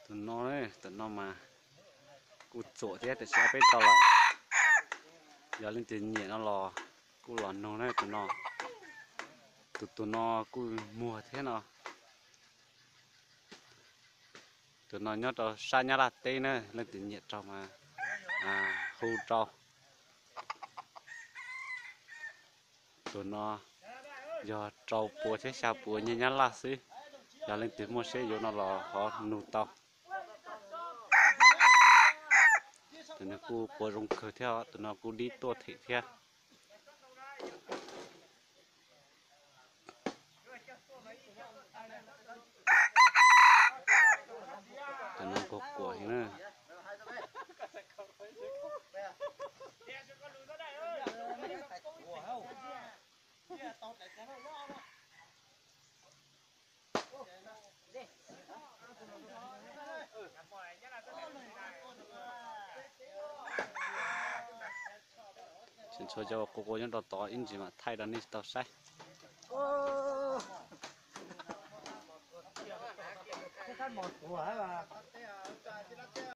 Tus no, tus no mas kuj txuam thiab tiam sis peb tau lawm. Yog leej twg nyiam no los kuj los nug na tus no. Tus tus no kuj muag thiab no. Tus no nyob rau sab Nyab Laj teb na, leej twg nyiam rau mas hu rau. Tus no yog rau puas thiab xya puas nyiaj Nyab Laj xwb. Yog leej twg muaj siab yuav no los ho nug tau. Tus no kuj quav zoo kawg thiab, tus no kuj dib tuaj them thiab. Tus no kuj quav heev na. Tsis ntshua cov quav quav nyob rau tod ib ntsis mam thaij rau nej tau saib.